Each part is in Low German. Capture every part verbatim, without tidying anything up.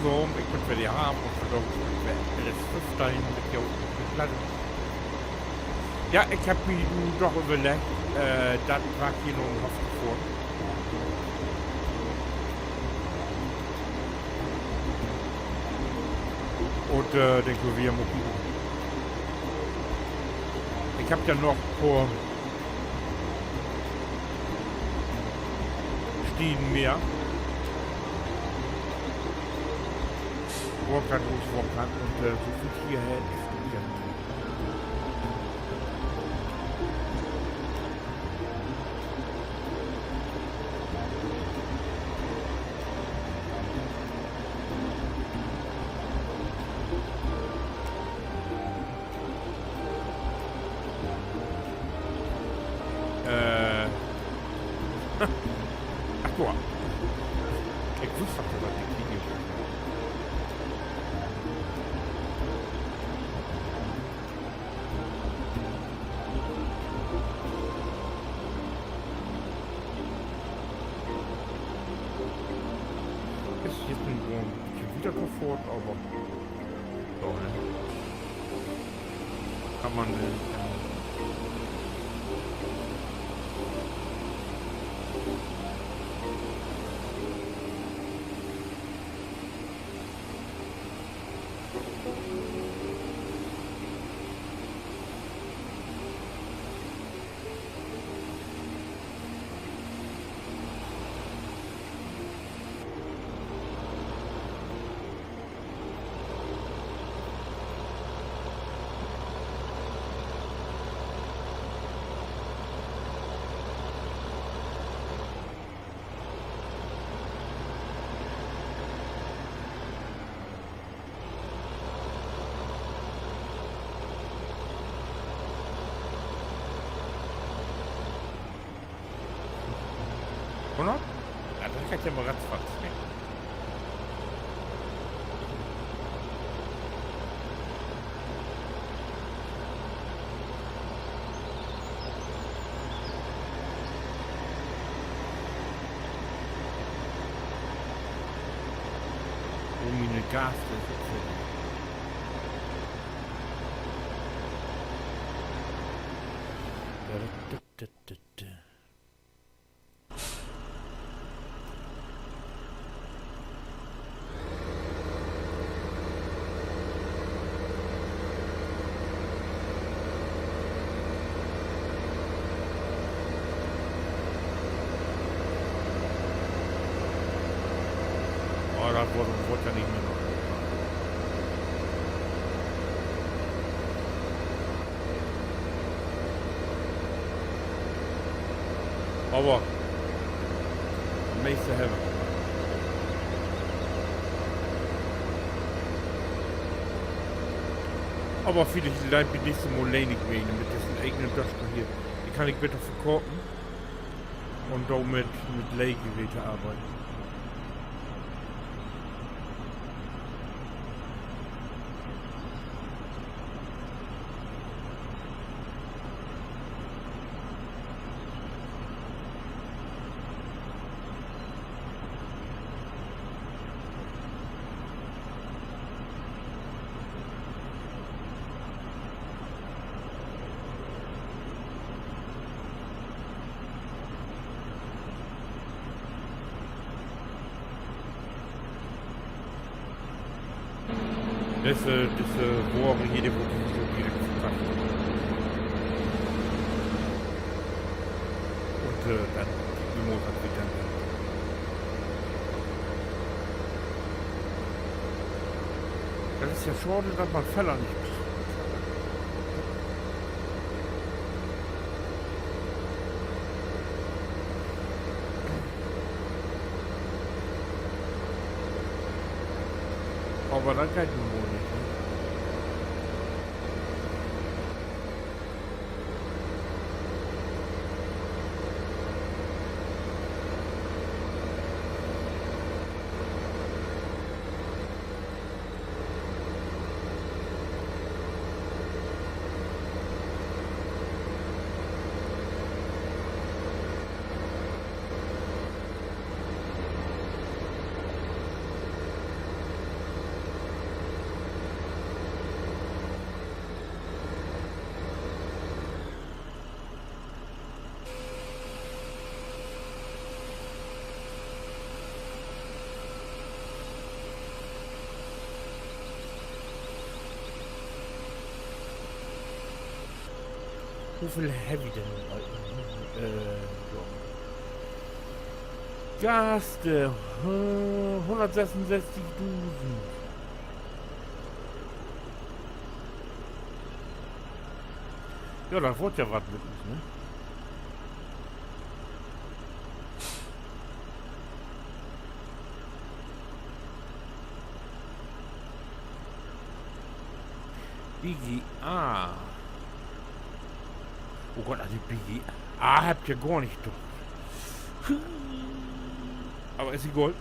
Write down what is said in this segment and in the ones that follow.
Willkamen, ik bün weer de Harm un vandaag is weer L S föffteihn mit jo op de Platte. Ja, ik hebb mi nu doch överleggt, äh, dat Truck hier na 'n Hoff to fohren. Un, äh, denn köönt wi ja mal kieken. Ik hebb ja noch poor Stiegen mehr. Wo ik dat los, wo ik dat un, äh, so veel hier hen is. Äh. Ach, guck mal. Ik wüss doch, dat dat de Krieg is. Is jetzt en beten wieder gefahrt, aver so, ne? Kann man, äh, Oder? Ja, dat geiht ja mal ratzfatz, ne? Wo miene Gas is, is Oh, dat word, word ja nich mehr. Aver dat meeste hebben. Aver villicht leit bi disse Mal leen ik mi een mit dissen egen Döscher hier. De kann ik beter verkopen un dormit mit Leihgeräte arbeiden. Disse, disse Wogen hier, de wurrn so direkt verkauft. Un, äh, denn, wi mööt dat weer denn. Dat is ja schaad, dat man Feller nich Aver dat geiht nu mal nich, ne? Woveel hebb wi denn nu al? Äh, ja. Gaste, äh, hunnertsessunsesstigdusend. Ja, dat word ja wat mit us, ne? B G A. Oh Gott, an de B G A hebb ik ja gor nich dacht. Aver is egal.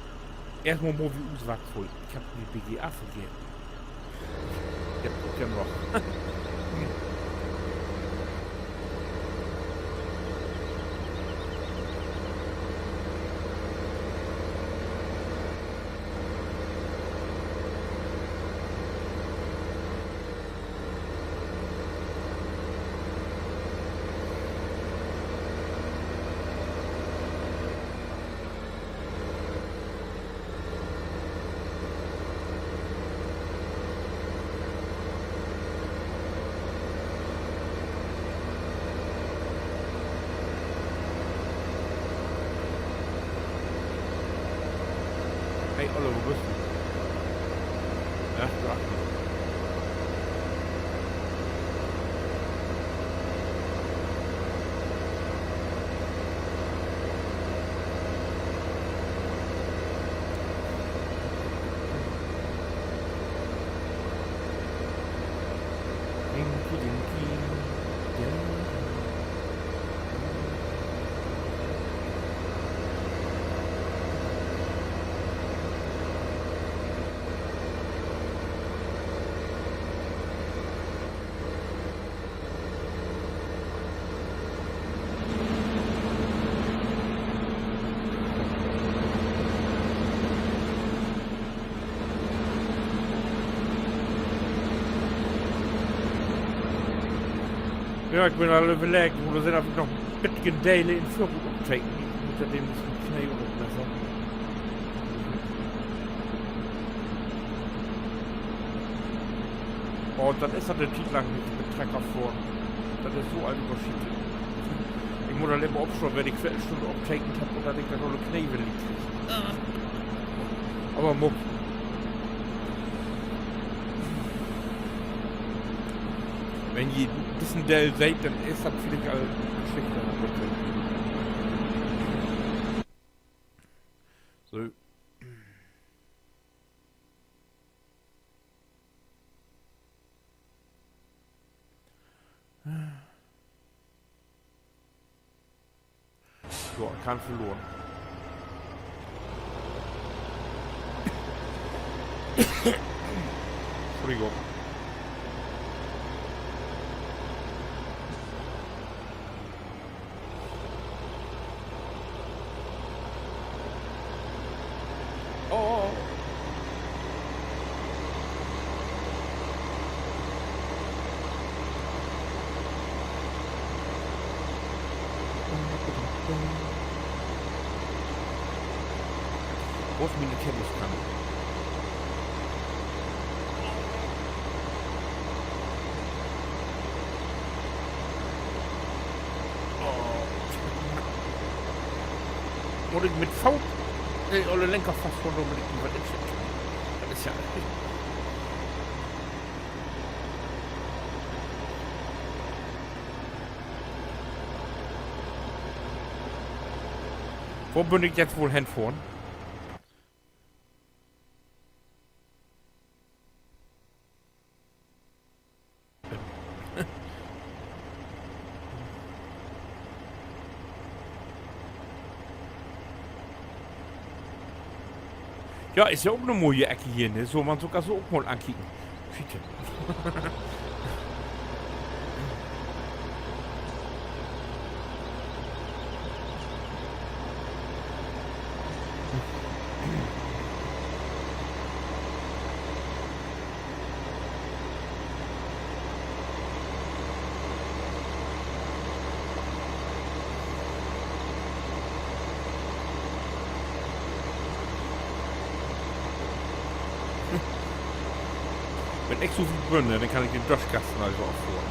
Eerstmal maakt wi us wat vull. Ik hebb de B G A vergeten. Ja, ja noch. Hey, Olle, wo büst du? Ja, du achter. Dinky, dinky, dinky. Ja, ik bün al överleggen, oder sünd dor noch en beten Delen in Vörrut opteken? Ik mutt ja demnächst mit Knee un Messer. Oh, denn is dat de Tiet lang nich mit Trecker fohren. Dat is so al överschiet. Ik mutt al immer opschauen, wenn ik Veertelstunn optekent hebb un dat ik dat olle Knee weer krieg. Aver mutt. Wenn ji dissen Deel seht, denn is dat villicht al Geschichte. So. So, kann verloren. Entschuldigung. Oh. Wo is miene Thermoskann? Oh. Mutt ik mit Foot, äh, oder Lenker fastholen, dormit ik mi wat inschenken kann. Dat is ja. Wo bün ik nu woll henfohren? Ja, is ja ok 'ne moie Eck hier, ne? Sall man sik also ok mal ankieken. Schiet. Wenn ik so wiet bün, ne, denn kann ik den Döschkasten also affohren.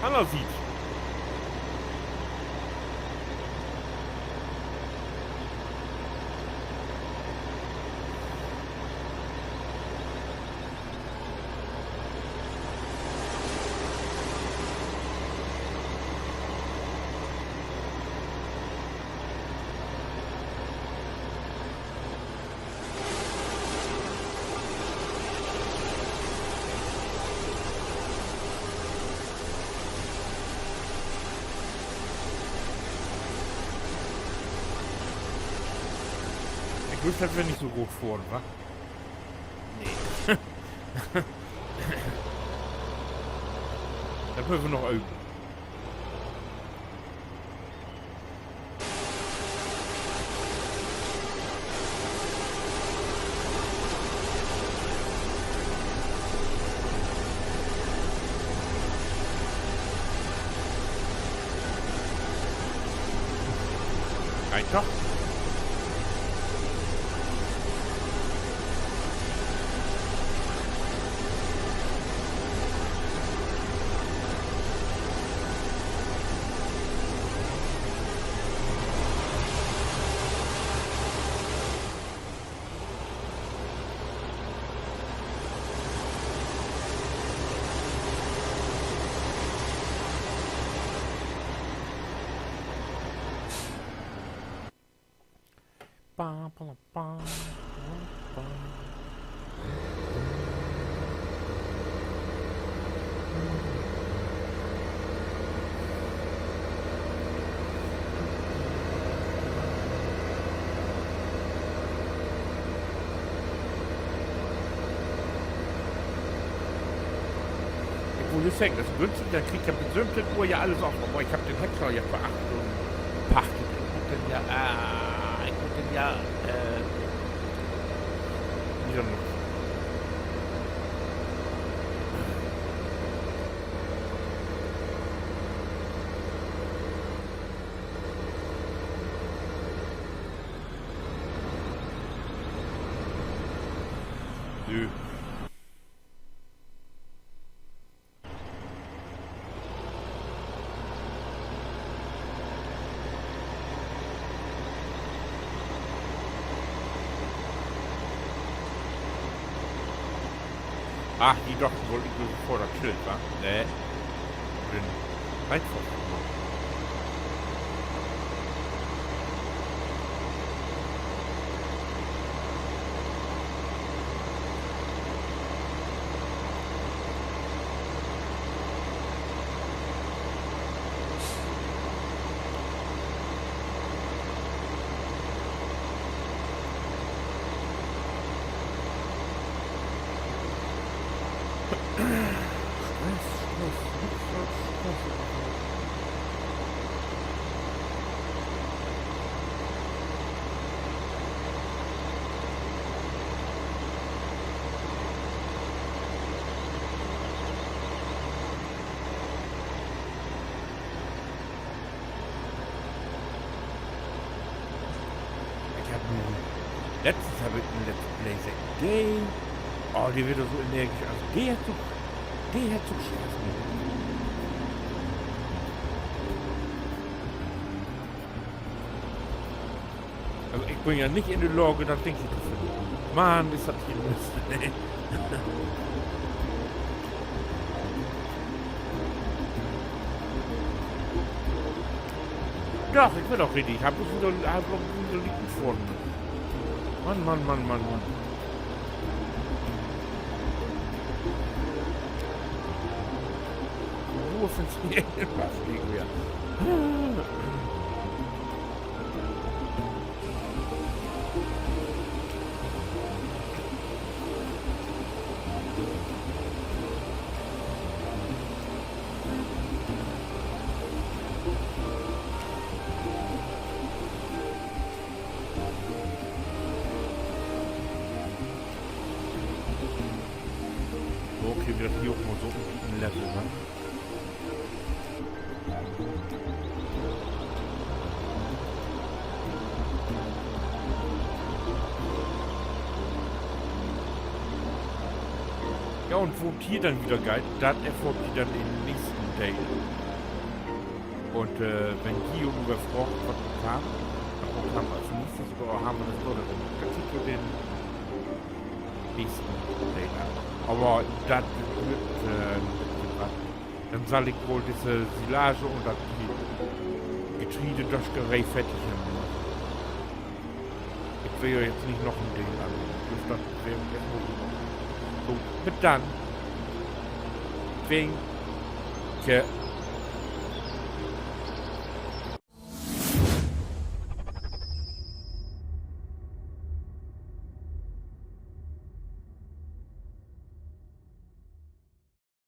Anner Siet. Ik wüss, dat wi nich so goot fohren, wa? Nee. Dat mööt wi noch öven. Geiht doch. Ba, ba, ba, ba, ba. Ik wull jüst seggen, dat is günstig, denn krieg ik ja bit söventeihn Uhr ja allens af, aver ik heff den Heckschaal ja för acht Stünnen pachtet. Ik mutt denn ja, ah, ik mutt denn ja, äh, wieder noch. Nö. Ach, de dochten woll, ik bün vör dat Schild, wa? Nee. Bün weit vör. Ik heff nu, letztens heff ik en Let's Play sehn. De, oh, de weer so energisch. Also, de hett so, de hett so Stress mit. Ik bün ja nich in de Laag, dat Ding hier to finnen. Mann, is dat hier Mist, ey. Doch, ik bün doch richtig. Heff bloots wieder, heff bloots wieder liek utfunnen. Mann, Mann, Mann, Mann, Mann. Wo finnst du hier den Waffen nich mehr? So, okay, wi dat hier ok mal so en beten Level, ne? Ja, un wo 't hier denn wieder geiht, dat erfohrt ji denn in'n nächsten Deel. Un, äh, wenn ji nu fraagt, wat nu kaam, wat nu kaam as nächstes, oder hebbt wi dat dor denn, dat kiekt wi den nächsten Deel an. Aver dat düert, äh, en beten wat. Denn sall ik woll disse Silage un dat Getreidedöscheree fertig hebben. Ik will ja jetzt nich noch en Deel an. Dus dat weer ok eerstmal so. So, bit denn. Winke.